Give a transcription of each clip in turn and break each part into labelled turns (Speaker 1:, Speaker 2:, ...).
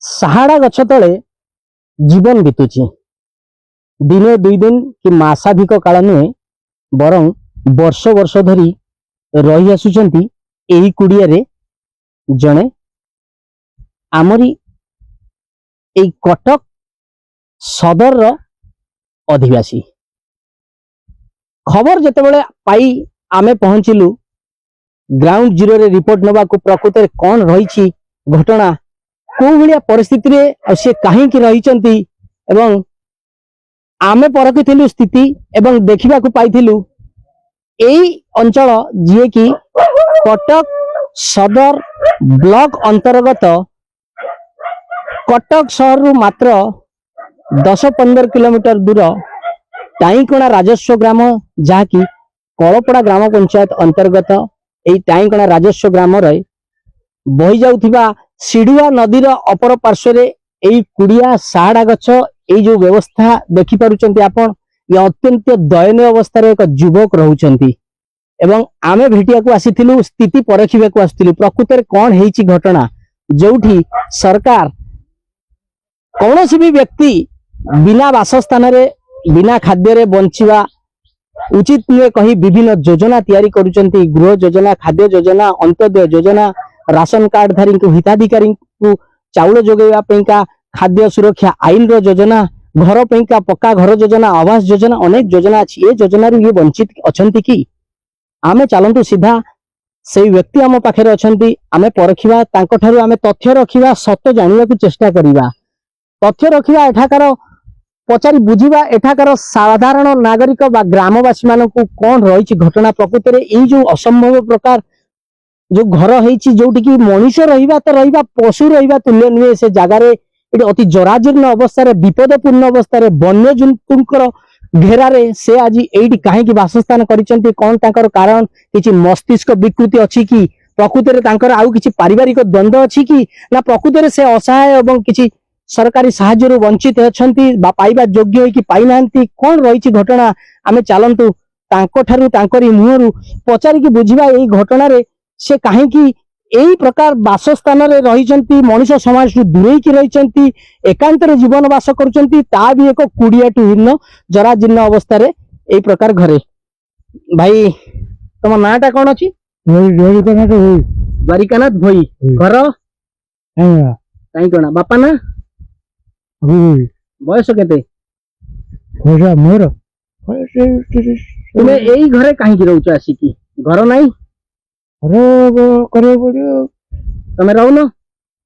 Speaker 1: ସାହାଡ଼ା ଗଛ ତଳେ ଜୀବନ ବିତୁଛି। ଦିନେ ଦୁଇ ଦିନ କି ମାସାଧିକ କାଳ ନୁହେଁ, ବରଂ ବର୍ଷ ବର୍ଷ ଧରି ରହି ଆସୁଛନ୍ତି ଏଇ କୁଡ଼ିଆରେ ଜଣେ ଆମରି ଏଇ କଟକ ସଦରର ଅଧିବାସୀ। ଖବର ଯେତେବେଳେ ପାଇ ଆମେ ପହଞ୍ଚିଲୁ ଗ୍ରାଉଣ୍ଡ ଜିରୋରେ ରିପୋର୍ଟ ନେବାକୁ, ପ୍ରକୃତରେ କଣ ରହିଛି ଘଟଣା, କୋଉ ଭଳିଆ ପରିସ୍ଥିତିରେ ଆଉ ସେ କାହିଁକି ରହିଛନ୍ତି ଏବଂ ଆମେ ପରଖିଥିଲୁ ସ୍ଥିତି ଏବଂ ଦେଖିବାକୁ ପାଇଥିଲୁ ଏଇ ଅଞ୍ଚଳ, ଯିଏକି କଟକ ସଦର ବ୍ଲକ ଅନ୍ତର୍ଗତ, କଟକ ସହରରୁ ମାତ୍ର 10-15 କିଲୋମିଟର ଦୂର ଟାଇଁକଣା ରାଜସ୍ୱ ଗ୍ରାମ, ଯାହାକି କଳପଡ଼ା ଗ୍ରାମ ପଞ୍ଚାୟତ ଅନ୍ତର୍ଗତ। ଏଇ ଟାଇଁକଣା ରାଜସ୍ୱ ଗ୍ରାମରେ ବହି ଯାଉଥିବା ସିଡୁଆ ନଦୀର ଅପର ପାର୍ଶ୍ୱରେ ଏଇ କୁଡ଼ିଆ, ସାହାଡ଼ା ଗଛ, ଏଇ ଯୋଉ ବ୍ୟବସ୍ଥା ଦେଖିପାରୁଛନ୍ତି ଆପଣ, ଇଏ ଅତ୍ୟନ୍ତ ଦୟନୀୟ ଅବସ୍ଥାରେ ଏକ ଯୁବକ ରହୁଛନ୍ତି। ଏବଂ ଆମେ ଭେଟିବାକୁ ଆସିଥିଲୁ, ସ୍ଥିତି ପରଖିବାକୁ ଆସିଥିଲୁ, ପ୍ରକୃତରେ କଣ ହେଇଛି ଘଟଣା, ଯୋଉଠି ସରକାର କୌଣସି ବି ବ୍ୟକ୍ତି ବିନା ବାସସ୍ଥାନରେ, ବିନା ଖାଦ୍ୟରେ ବଞ୍ଚିବା ଉଚିତ ନୁହେଁ କହି ବିଭିନ୍ନ ଯୋଜନା ତିଆରି କରୁଛନ୍ତି। ଗୃହ ଯୋଜନା, ଖାଦ୍ୟ ଯୋଜନା, ଅନ୍ତ୍ୟୋଦୟ ଯୋଜନା, ରାସନ କାର୍ଡଧାରୀଙ୍କୁ, ହିତାଧିକାରୀଙ୍କୁ ଚାଉଳ ଯୋଗାଇବା ପାଇଁକା ଖାଦ୍ୟ ସୁରକ୍ଷା ଆଇନର ଯୋଜନା, ଘର ପାଇଁକା ପକ୍କା ଘର ଯୋଜନା, ଆବାସ ଯୋଜନା, ଅନେକ ଯୋଜନା ଅଛି। ଏ ଯୋଜନାରୁ ଇଏ ବଞ୍ଚିତ ଅଛନ୍ତି କି? ଆମେ ଚାଲନ୍ତୁ, ସିଧା ସେଇ ବ୍ୟକ୍ତି ଆମ ପାଖରେ ଅଛନ୍ତି, ଆମେ ପରଖିବା ତାଙ୍କଠାରୁ, ଆମେ ତଥ୍ୟ ରଖିବା, ସତ ଜାଣିବାକୁ ଚେଷ୍ଟା କରିବା, ତଥ୍ୟ ରଖିବା, ଏଠାକାର ପଚାରି ବୁଝିବା ଏଠାକାର ସାଧାରଣ ନାଗରିକ ବା ଗ୍ରାମବାସୀ ମାନଙ୍କୁ କଣ ରହିଛି ଘଟଣା। ପ୍ରକୃତରେ ଏଇ ଯୋଉ ଅସମ୍ଭବ ପ୍ରକାର ଯୋଉ ଘର ହେଇଛି, ଯୋଉଠିକି ମଣିଷ ରହିବା ତ ରହିବା, ପଶୁ ରହିବା ତୁଲ୍ୟ ନୁହେଁ ସେ ଜାଗାରେ, ଏଠି ଅତି ଜରାଜୀର୍ଣ୍ଣ ଅବସ୍ଥାରେ, ବିପଦପୂର୍ଣ୍ଣ ଅବସ୍ଥାରେ, ବନ୍ୟଜନ୍ତୁଙ୍କର ଘେରାରେ ସେ ଆଜି ଏଇଠି କାହିଁକି ବାସସ୍ଥାନ କରିଛନ୍ତି? କଣ ତାଙ୍କର କାରଣ? କିଛି ମସ୍ତିଷ୍କ ବିକୃତି ଅଛି କି? ପ୍ରକୃତରେ ତାଙ୍କର ଆଉ କିଛି ପାରିବାରିକ ଦ୍ୱନ୍ଦ୍ୱ ଅଛି କି, ନା ପ୍ରକୃତରେ ସେ ଅସହାୟ ଏବଂ କିଛି ସରକାରୀ ସାହାଯ୍ୟରୁ ବଞ୍ଚିତ ଅଛନ୍ତି ବା ପାଇବା ଯୋଗ୍ୟ ହେଇକି ପାଇନାହାନ୍ତି? କଣ ରହିଛି ଘଟଣା, ଆମେ ଚାଲନ୍ତୁ ତାଙ୍କଠାରୁ, ତାଙ୍କରି ମୁହଁରୁ ପଚାରିକି ବୁଝିବା ଏଇ ଘଟଣାରେ ସେ କାହିଁକି ଏଇ ପ୍ରକାର ବାସସ୍ଥାନରେ ରହିଛନ୍ତି, ମଣିଷ ସମାଜଠୁ ଦୂରେଇକି ରହିଛନ୍ତି, ଏକାନ୍ତରେ ଜୀବନ ବାସ କରୁଛନ୍ତି, ତା ବି ଏକ କୁଡ଼ିଆଠୁ ହୀନ ଜରାଜୀର୍ଣ୍ଣ ଅବସ୍ଥାରେ ଏଇ ପ୍ରକାର ଘରେ। ଭାଇ, ତମ ନାଁଟା କଣ ଅଛି?
Speaker 2: ଦ୍ୱାରିକାନାଥ ଭୋଇ।
Speaker 1: ଦ୍ୱାରିକାନାଥ ଭୋଇ। ଘର?
Speaker 2: ଆଜ୍ଞା।
Speaker 1: କାହିଁକଣା। ବାପା ନା?
Speaker 2: ଭୋଇ।
Speaker 1: ବୟସ କେତେ?
Speaker 2: ପଇସା ମୋର
Speaker 1: ତୁମେ ଏଇ ଘରେ କାହିଁକି ରହୁଛ ଆସିକି? ଘର ନାହିଁ?
Speaker 2: ଘର କରିବାକୁ ପଡିବ।
Speaker 1: ତମେ ରହୁନ?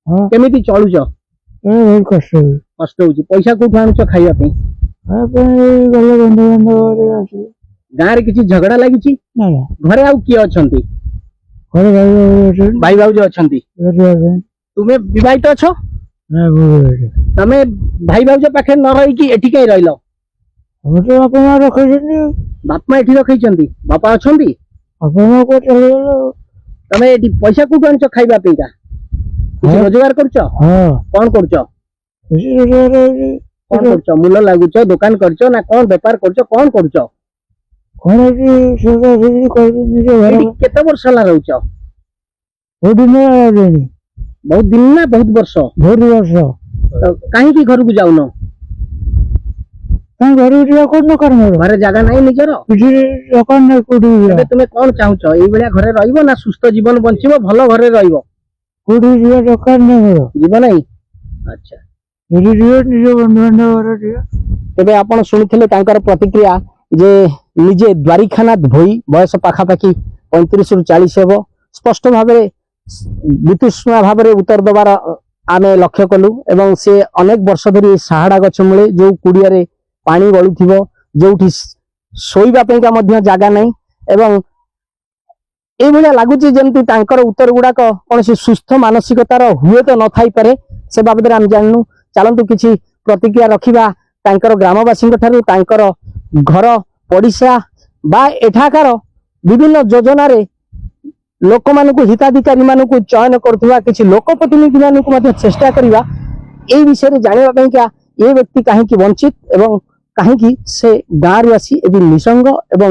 Speaker 2: ହଁ।
Speaker 1: କେମିତି ଚଳୁଛ?
Speaker 2: ଏ ବହୁତ କଷ୍ଟ ହୁଏ।
Speaker 1: କଷ୍ଟ ହଉଛି। ପଇସା କୋଉଠୁ ଆଣୁଛ ଖାଇବା ପାଇଁ?
Speaker 2: ଖାଇବା ପାଇଁ ଗଲେ ବନ୍ଧୁବାନ୍ଧବ ଘରେ ଆସିବେ।
Speaker 1: ଗାଁରେ କିଛି ଝଗଡା ଲାଗିଛି?
Speaker 2: ନା ନା।
Speaker 1: ଘରେ ଆଉ କିଏ ଅଛନ୍ତି?
Speaker 2: ଘରେ ଭାଇ ଭାଇ ଅଛନ୍ତି।
Speaker 1: ଭାଇ ଭାଉଜ ଅଛନ୍ତି।
Speaker 2: ଏଠି ଅଛନ୍ତି।
Speaker 1: ତୁମେ ବିବାହିତ ଅଛ?
Speaker 2: ନା, ମୁଁ ବିବାହିତ।
Speaker 1: ତମେ ଭାଇ ଭାଉଜ ପାଖରେ ନ ରହିକି ଏଠି କାହିଁ ରହିଲ?
Speaker 2: ଆମର ତ ବାପା ମା ରଖେଇଛନ୍ତି ଆଉ।
Speaker 1: ବାପା ମା ଏଠି ରଖେଇଛନ୍ତି? ବାପା ଅଛନ୍ତି?
Speaker 2: ବାପା ମା କୁଆଡେ ଚାଲିଗଲେ ଆଉ।
Speaker 1: ତମେ ଏଠି ପଇସା କୋଉଠୁ ଆଣୁଛ ଖାଇବା ପାଇଁକା? କିଛି
Speaker 2: ହଁ।
Speaker 1: ରୋଜଗାର କରୁଛ?
Speaker 2: ହଁ।
Speaker 1: କଣ କରୁଛ?
Speaker 2: କିଛି ରୋଜଗାର ହଉଛି।
Speaker 1: କଣ କରୁଛ? ମୂଲ ଲାଗୁଛ, ଦୋକାନ କରୁଛ, ନା କଣ ବେପାର କରୁଛ? କଣ କରୁଛ?
Speaker 2: କଣ ଅଛି ସେଟା ସେଠି କରିବି ନିଜ ଘର।
Speaker 1: ଏଠି କେତେ ବର୍ଷ ହେଲା ରହୁଛ?
Speaker 2: ବହୁତ ଦିନ ହେଲାଣି।
Speaker 1: ବହୁତ ଦିନ ନା ବହୁତ ବର୍ଷ?
Speaker 2: ବହୁତ ବର୍ଷ।
Speaker 1: ତ କାହିଁକି ଘରକୁ ଯାଉନ?
Speaker 2: କାଇଁ ଘରକୁ ଯିବା କୋଉଠି ଦରକାର ମୋର?
Speaker 1: ଘରେ ଜାଗା ନାହିଁ ନିଜର?
Speaker 2: କିଛି ଦରକାର ନାହିଁ କୋଉଠି ଯିବା।
Speaker 1: ଏବେ ତୁମେ କଣ ଚାହୁଁଛ? ଏଇଭଳିଆ ଘରେ ରହିବ ନା ସୁସ୍ଥ ଜୀବନ ବଞ୍ଚିବ, ଭଲ ଘରେ ରହିବ?
Speaker 2: କୋଉଠି ଯିବା ଦରକାର ନାହିଁ ମୋର।
Speaker 1: ଯିବ ନାହିଁ, ଆଚ୍ଛା।
Speaker 2: ଯଦି ଯିବ, ନିଜ ବନ୍ଧୁବାନ୍ଧବ ଘରେ ଯିବ।
Speaker 1: ତେବେ ଆପଣ ଶୁଣିଥିଲେ ତାଙ୍କର ପ୍ରତିକ୍ରିୟା ଯେ ନିଜେ ଦ୍ୱାରିକାନାଥ ଭୋଇ, ବୟସ ପାଖାପାଖି 35ରୁ 40 ହେବ। ସ୍ପଷ୍ଟ ଭାବରେ, ବିତୃଷ୍ଣା ଭାବରେ ଉତ୍ତର ଦେବାର ଆମେ ଲକ୍ଷ୍ୟ କଲୁ ଏବଂ ସେ ଅନେକ ବର୍ଷ ଧରି ସାହାଡ଼ା ଗଛ ମୂଳେ, ଯୋଉ କୁଡ଼ିଆରେ ପାଣି ଗଳୁଥିବ, ଯୋଉଠି ଶୋଇବା ପାଇଁକା ମଧ୍ୟ ଜାଗା ନାହିଁ ଏବଂ ଏଇଭଳିଆ ଲାଗୁଛି ଯେମିତି ତାଙ୍କର ଉତ୍ତର ଗୁଡାକ କୌଣସି ସୁସ୍ଥ ମାନସିକତାର ହୁଏତ ନଥାଇପାରେ, ସେ ବାବଦରେ ଆମେ ଜାଣିନୁ। ଚାଲନ୍ତୁ, କିଛି ପ୍ରତିକ୍ରିୟା ରଖିବା ତାଙ୍କର ଗ୍ରାମବାସୀଙ୍କ ଠାରୁ, ତାଙ୍କର ଘର ପଡ଼ିଶା ବା ଏଠାକାର ବିଭିନ୍ନ ଯୋଜନାରେ ଲୋକମାନଙ୍କୁ, ହିତାଧିକାରୀ ମାନଙ୍କୁ ଚୟନ କରୁଥିବା କିଛି ଲୋକ ପ୍ରତିନିଧି ମାନଙ୍କୁ ମଧ୍ୟ ଚେଷ୍ଟା କରିବା ଏଇ ବିଷୟରେ ଜାଣିବା ପାଇଁକା, ଏ ବ୍ୟକ୍ତି କାହିଁକି ବଞ୍ଚିତ ଏବଂ କାହିଁକି ସେ ଗାଁରୁ ଆସି ଏବେ ନିସଙ୍ଗ ଏବଂ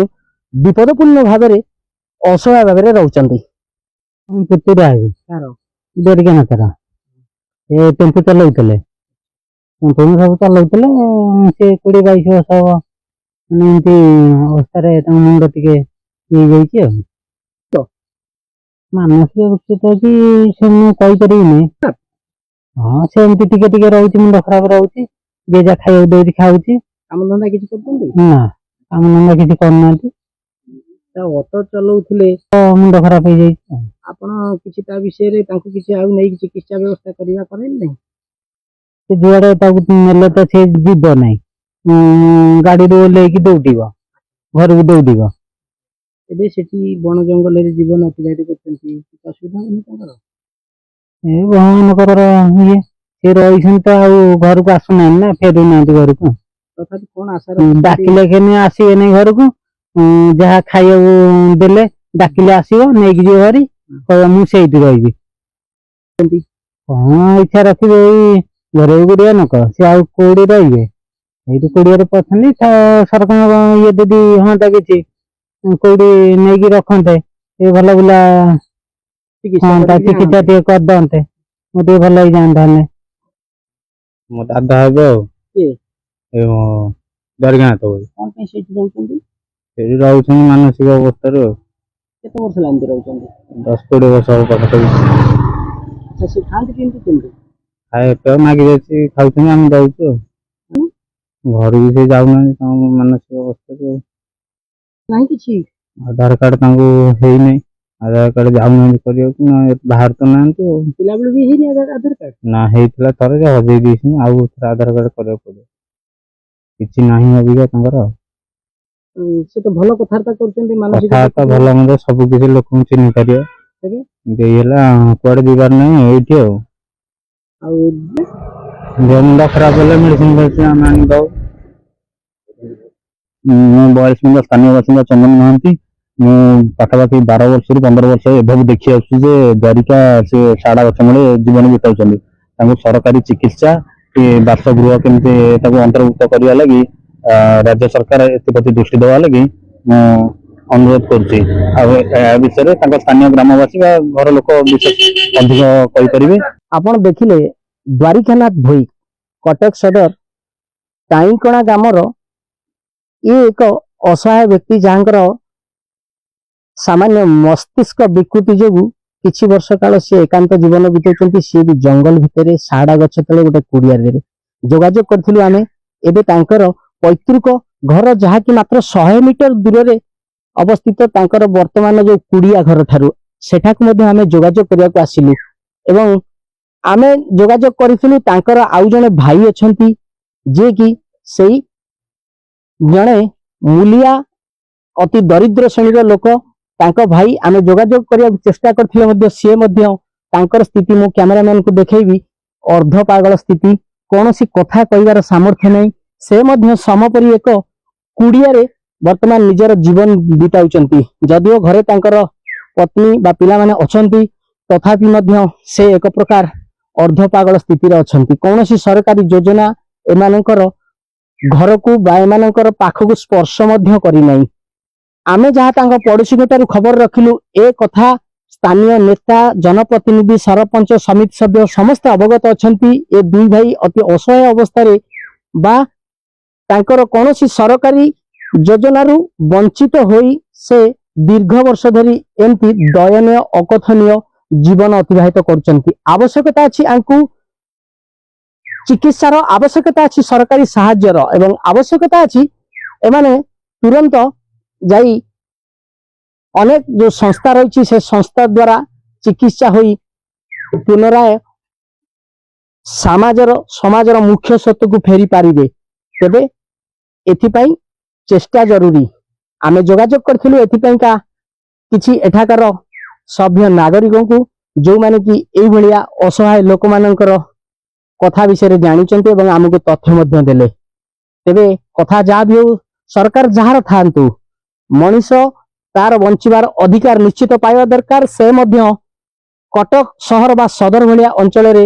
Speaker 1: ବିପଦପୂର୍ଣ୍ଣ ଭାବରେ, ଅସହାୟ ଭାବରେ ରହୁଛନ୍ତି।
Speaker 3: ପୁତୁରା ହେବି ଦ୍ୱାରିକାନାଥର।
Speaker 2: ସେ ଟେମ୍ପୁ ଚଲାଉଥିଲେ, ଟେମ୍ପୁ ସବୁ ଚଲାଉଥିଲେ। ସେ 20-22 ବର୍ଷ ହବ, ମାନେ ଏମିତି ଅବସ୍ଥାରେ ତାଙ୍କ ମୁଣ୍ଡ ଟିକେ ଇଏ ହେଇଯାଇଛି। ଆଉ
Speaker 1: ତ?
Speaker 2: ମାନସିକ ବିକୃତ ଅଛି ସେ ମୁଁ କହିପାରିବିନି। ହଁ, ସେମିତି ଟିକେ ଟିକେ ରହୁଛି, ମୁଣ୍ଡ ଖରାପ ରହୁଛି। ଯିଏ ଯାହା ଖାଇବାକୁ ଦଉଛି ଖାଉଛି।
Speaker 1: କାମଧନ୍ଦା କିଛି କରୁଛନ୍ତି?
Speaker 2: ନା, କାମ ଧନ୍ଦା କିଛି କରୁନାହାନ୍ତି।
Speaker 1: ତା ଅଟୋ ଚଲାଉଥିଲେ।
Speaker 2: ତ ମୁଣ୍ଡ ଖରାପ ହେଇଯାଇଛି ଆଉ।
Speaker 1: ଆପଣ କିଛି ତା ବିଷୟରେ ତାଙ୍କୁ କିଛି ଆଉ ନେଇକି ଚିକିତ୍ସା ବ୍ୟବସ୍ଥା କରିବା କରେନି ନାହିଁ?
Speaker 2: ସେ ଯୁଆଡେ ତାକୁ ନେଲେ ତ ସେ ଯିବ ନାହିଁ। ଗାଡିରୁ ଓହ୍ଲେଇକି ଦୌଡ଼ିବ, ଘରକୁ ଦୌଡ଼ିବ।
Speaker 1: ଏବେ ସେଠି ବଣ ଜଙ୍ଗଲରେ ଜୀବନ ଅତିବାହିତ କରୁଛନ୍ତି, କିଛି ଅସୁବିଧା ହଉନି ତାଙ୍କର?
Speaker 2: ଏ ଭଗବାନଙ୍କର ଇଏ, ସେ ରହିଛନ୍ତି ତ ଆଉ ଘରକୁ ଆସୁନାହାନ୍ତି ନା ଫେରୁନାହାନ୍ତି ଘରକୁ।
Speaker 1: ତଥାପି କଣ ଆଶା ରଖିଛନ୍ତି?
Speaker 2: ଡାକିଲେ କେନି ଆସିବେନି ଘରକୁ। ଯାହା ଖାଇବାକୁ ଦେଲେ ଡାକିଲେ ଆସିବ, ନେଇକି ଯିବ ଭାରି, କହିବ ମୁଁ ସେଇଠି ରହିବି। କଣ ଇଚ୍ଛା ରଖିବେ? ଏଇ ଘରେ କୁଡିଆ ନକ ସେ ଆଉ କୋଉଠି ରହିବେ? ଏଇଠି କୁଡିଆରେ ପଛନ୍ତି। ସରକାରଙ୍କ ଇଏ ଯଦି ହୁଅନ୍ତା, କିଛି କୋଉଠି ନେଇକି ରଖନ୍ତେ, ଟିକେ ଭଲ ବୁଲା
Speaker 1: ଚିକିତ୍ସା
Speaker 2: ହୁଅନ୍ତା।
Speaker 1: କରିକି
Speaker 2: ଚିକିତ୍ସା
Speaker 1: ଆଣନ୍ତେ।
Speaker 2: ଟିକେ କରିଦଅନ୍ତେ, ମୁଁ ଟିକେ ଭଲ ହେଇଯାଆନ୍ତା ହେଲେ।
Speaker 3: ମୋ ଦାଦା ହେବେ ଆଉ।
Speaker 1: କିଏ?
Speaker 3: ଏ ମୋ ଦ୍ୱାରିକାନାଥ ଭାଇ।
Speaker 1: କଣ ପାଇଁ ସେଇଠି ରହୁଛନ୍ତି?
Speaker 3: ସେଇଠି ରହୁଛନ୍ତି ମାନସିକ ଅବସ୍ଥାରୁ ଆଉ।
Speaker 1: କେତେ ବର୍ଷ ହେଲା ଏମିତି ରହୁଛନ୍ତି?
Speaker 3: 10-20 ବର୍ଷ ହବ ପାଖାପାଖି।
Speaker 1: ଆଚ୍ଛା, ସେ ଖାଆନ୍ତି କେମିତି କେମିତି?
Speaker 3: ଖାଇବା ପିଇବା ମାଗି ଯାଉଛି, ଖାଉଛନ୍ତି, ଆମେ ଦଉଛୁ। ଆଉ ଘରକୁ ସେ ଯାଉନାହାନ୍ତି ତାଙ୍କ ମାନସିକ ଅବସ୍ଥାରୁ ଆଉ।
Speaker 1: ନାହିଁ କିଛି?
Speaker 3: ଆଧାର କାର୍ଡ ତାଙ୍କୁ ହେଇନାହିଁ, ଆଧାର କାର୍ଡ ଯାଉନାହାନ୍ତି କରିବାକୁ ନା, ବାହାରେ ତ ନାହାନ୍ତି ଆଉ।
Speaker 1: ପିଲାବେଳୁ ବି ହେଇନି ଆଧାର କାର୍ଡ?
Speaker 3: ନା, ହେଇଥିଲା ଥରେ ଯେ ହଜେଇ ଦେଇଛନ୍ତି। ଆଉ ଥରେ ଆଧାର କାର୍ଡ କରିବାକୁ ପଡିବ। କିଛି ନାହିଁ ଅବିକା ତାଙ୍କର ଆଉ।
Speaker 1: ସେ ତ ଭଲ କଥାବାର୍ତ୍ତା କରୁଛନ୍ତି, ମାନସିକ
Speaker 3: କଥାବାର୍ତ୍ତା
Speaker 1: ବିକୃତି-
Speaker 3: ଭଲ ମନ୍ଦ ସବୁ କିଛି ଲୋକଙ୍କୁ ଚିହ୍ନି ପାରିବ।
Speaker 1: ତେବେ?
Speaker 3: ଦେଇ ହେଲା କୁଆଡେ ଯିବାର ନାହିଁ, ଏଇଠି ଆଉ।
Speaker 1: ଆଉ
Speaker 3: ଦେହ ମୁଣ୍ଡ ଖରାପ ହେଲେ ମେଡିସିନ ଫେଡିସିନ ଆମେ ଆଣି ଦଉ।
Speaker 4: ମୁଁ 42 ନମ୍ବର ସ୍ଥାନୀୟ ବାସିନ୍ଦା ଚନ୍ଦନ ମହାନ୍ତି। ମୁଁ ପାଖାପାଖି 12 ବର୍ଷରୁ 15 ବର୍ଷ ଏଭବ ଦେଖି ଆସୁଛି ଯେ ଦ୍ୱାରିକା ସେ ସାଡା ଗଛ ମୂଳେ ଜୀବନ ବିତାଉଛନ୍ତି। ତାଙ୍କୁ ସରକାରୀ ଚିକିତ୍ସା କି ବାସଗୃହ କେମିତି ତାକୁ ଅନ୍ତର୍ଭୁକ୍ତ କରିବା ଲାଗି ରାଜ୍ୟ ସରକାର ଏଥିପ୍ରତି ଦୃଷ୍ଟି ଦେବା ଲାଗି ମୁଁ ଅନୁରୋଧ କରୁଛି। ଆଉ ଏହା ବିଷୟରେ ତାଙ୍କ ସ୍ଥାନୀୟ ଗ୍ରାମବାସୀ ବା ଘର ଲୋକ ବିଶେଷ ଅଧିକ କହିପାରିବେ।
Speaker 1: ଆପଣ ଦେଖିଲେ ଦ୍ୱାରିକାନାଥ ଭୋଇ, କଟକ ସଦର ଟାଇଁକଣା ଗ୍ରାମର ଇଏ ଏକ ଅସହାୟ ବ୍ୟକ୍ତି, ଯାହାଙ୍କର ସାମାନ୍ୟ ମସ୍ତିଷ୍କ ବିକୃତି ଯୋଗୁଁ କିଛି ବର୍ଷ କାଳ ସିଏ ଏକାନ୍ତ ଜୀବନ ବିତାଉଛନ୍ତି। ସିଏ ବି ଜଙ୍ଗଲ ଭିତରେ ସାହାଡା ଗଛ ତଳେ ଗୋଟେ କୁଡିଆରେ। ଯୋଗାଯୋଗ କରିଥିଲୁ ଆମେ। ଏବେ ତାଙ୍କର ପୈତୃକ ଘର, ଯାହାକି ମାତ୍ର 100 ମିଟର ଦୂରରେ ଅବସ୍ଥିତ ତାଙ୍କର ବର୍ତ୍ତମାନ ଯୋଉ କୁଡିଆ ଘର ଠାରୁ, ସେଠାକୁ ମଧ୍ୟ ଆମେ ଯୋଗାଯୋଗ କରିବାକୁ ଆସିଲୁ। ଏବଂ ଆମେ ଯୋଗାଯୋଗ କରିଥିଲୁ, ତାଙ୍କର ଆଉ ଜଣେ ଭାଇ ଅଛନ୍ତି, ଯିଏକି ସେଇ ଜଣେ ମୂଲିଆ, ଅତି ଦରିଦ୍ର ଶ୍ରେଣୀର ଲୋକ ତାଙ୍କ ଭାଇ। ଆମେ ଯୋଗାଯୋଗ କରିବାକୁ ଚେଷ୍ଟା କରିଥିଲେ ମଧ୍ୟ ସିଏ ମଧ୍ୟ ତାଙ୍କର ସ୍ଥିତି ମୁଁ କ୍ୟାମେରାମ୍ୟାନକୁ ଦେଖେଇବି, ଅର୍ଦ୍ଧ ପାଗଳ ସ୍ଥିତି, କୌଣସି କଥା କହିବାର ସାମର୍ଥ୍ୟ ନାହିଁ। ସେ ମଧ୍ୟ ସମପରି ଏକ କୁଡିଆରେ ବର୍ତ୍ତମାନ ନିଜର ଜୀବନ ବିତାଉଛନ୍ତି। ଯଦିଓ ଘରେ ତାଙ୍କର ପତ୍ନୀ ବା ପିଲାମାନେ ଅଛନ୍ତି, ତଥାପି ମଧ୍ୟ ସେ ଏକ ପ୍ରକାର ଅର୍ଦ୍ଧ ପାଗଳ ସ୍ଥିତିରେ ଅଛନ୍ତି। କୌଣସି ସରକାରୀ ଯୋଜନା ଏମାନଙ୍କର ଘରକୁ ବା ଏମାନଙ୍କର ପାଖକୁ ସ୍ପର୍ଶ ମଧ୍ୟ କରିନାହିଁ। ଆମେ ଯାହା ତାଙ୍କ ପଡୋଶୀଙ୍କ ଠାରୁ ଖବର ରଖିଲୁ, ଏ କଥା ସ୍ଥାନୀୟ ନେତା, ଜନପ୍ରତିନିଧି, ସରପଞ୍ଚ, ସମିତି ସଭ୍ୟ ସମସ୍ତେ ଅବଗତ ଅଛନ୍ତି। ଏ ଦୁଇ ଭାଇ ଅତି ଅସହାୟ ଅବସ୍ଥାରେ ବା ତାଙ୍କର କୌଣସି ସରକାରୀ ଯୋଜନାରୁ ବଞ୍ଚିତ ହୋଇ ସେ ଦୀର୍ଘ ବର୍ଷ ଧରି ଏମିତି ଦୟନୀୟ, ଅକଥନୀୟ ଜୀବନ ଅତିବାହିତ କରୁଛନ୍ତି। ଆବଶ୍ୟକତା ଅଛି ଆଙ୍କୁ ଚିକିତ୍ସାର, ଆବଶ୍ୟକତା ଅଛି ସରକାରୀ ସାହାଯ୍ୟର ଏବଂ ଆବଶ୍ୟକତା ଅଛି ଏମାନେ ତୁରନ୍ତ ଯାଇ ଅନେକ ଯୋଉ ସଂସ୍ଥା ରହିଛି, ସେ ସଂସ୍ଥା ଦ୍ୱାରା ଚିକିତ୍ସା ହୋଇ ପୁନରାୟ ସମାଜର ମୁଖ୍ୟ ସ୍ରୋତକୁ ଫେରି ପାରିବେ। ତେବେ ଏଥିପାଇଁ ଚେଷ୍ଟା ଜରୁରୀ। ଆମେ ଯୋଗାଯୋଗ କରିଥିଲୁ ଏଥିପାଇଁକା କିଛି ଏଠାକାର ସଭ୍ୟ ନାଗରିକଙ୍କୁ, ଯୋଉମାନେ କି ଏଇଭଳିଆ ଅସହାୟ ଲୋକମାନଙ୍କର କଥା ବିଷୟରେ ଜାଣିଛନ୍ତି ଏବଂ ଆମକୁ ତଥ୍ୟ ମଧ୍ୟ ଦେଲେ। ତେବେ କଥା ଯାହା ବି ହଉ, ସରକାର ଯାହାର ଥାଆନ୍ତୁ, ମଣିଷ ତାର ବଞ୍ଚିବାର ଅଧିକାର ନିଶ୍ଚିତ ପାଇବା ଦରକାର। ସେ ମଧ୍ୟ କଟକ ସହର ବା ସଦର ଭଳିଆ ଅଞ୍ଚଳରେ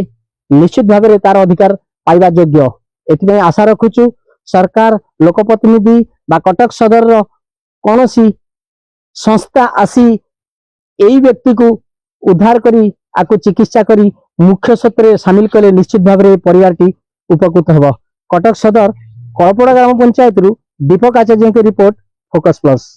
Speaker 1: ନିଶ୍ଚିତ ଭାବରେ ତାର ଅଧିକାର ପାଇବା ଯୋଗ୍ୟ। ଏଥିପାଇଁ ଆଶା ରଖୁଛୁ ସରକାର, ଲୋକପ୍ରତିନିଧି ବା କଟକ ସଦରର କୌଣସି ସଂସ୍ଥା ଆସି ଏଇ ବ୍ୟକ୍ତିକୁ ଉଦ୍ଧାର କରି ଆକୁ ଚିକିତ୍ସା କରି ମୁଖ୍ୟ ସ୍ରୋତରେ ସାମିଲ କଲେ ନିଶ୍ଚିତ ଭାବରେ ଏ ପରିବାରଟି ଉପକୃତ ହେବ। କଟକ ସଦର କଳପଡ଼ା ଗ୍ରାମ ପଞ୍ଚାୟତରୁ ଦୀପକ ଆଚାର୍ଯ୍ୟଙ୍କ ରିପୋର୍ଟ, ଫୋକସ୍ ପ୍ଲସ୍।